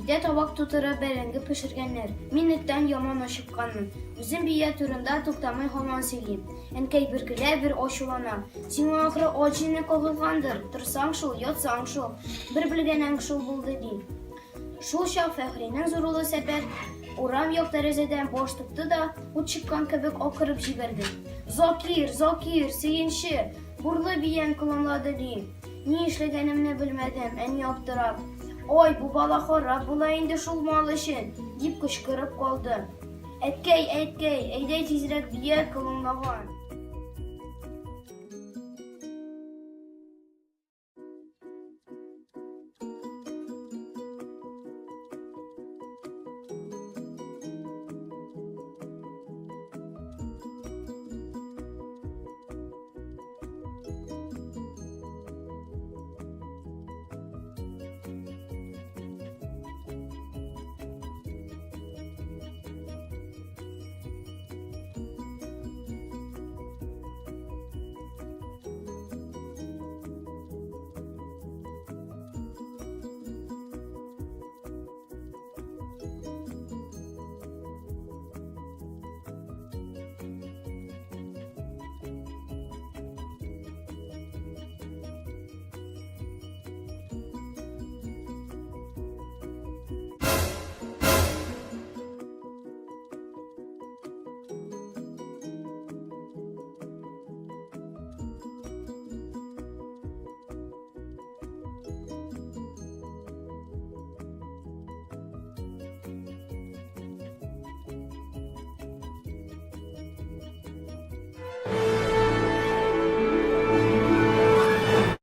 Өйдә табак тутырып бәрәңге пешергәннәр. Мин эттән яман ачыкканмын. Үзем бия турында туктамый һаман сөйлим. Әнкәй бер көлә, бер ачулана. Сиңа ахры ат җене кагылгандыр, торсаң шул, ятсаң шул. Бер белгәнең шул булды, ди. Шул чак Фәхринең зур улы Сәпәр урам як тәрәзәдән баш тотты да, ут чыккан кебек акырып җибәрде. Закир, Закир, сөенче, бурлы бияң колынлады, ди. Ни эшләгәнемне белмәдем, әни аптырап. Ой, бу бала харап була инде шул мал өчен, дип кычкырып калды. Әткәй, әткәй, әйдә тизрәк бия колынлаган.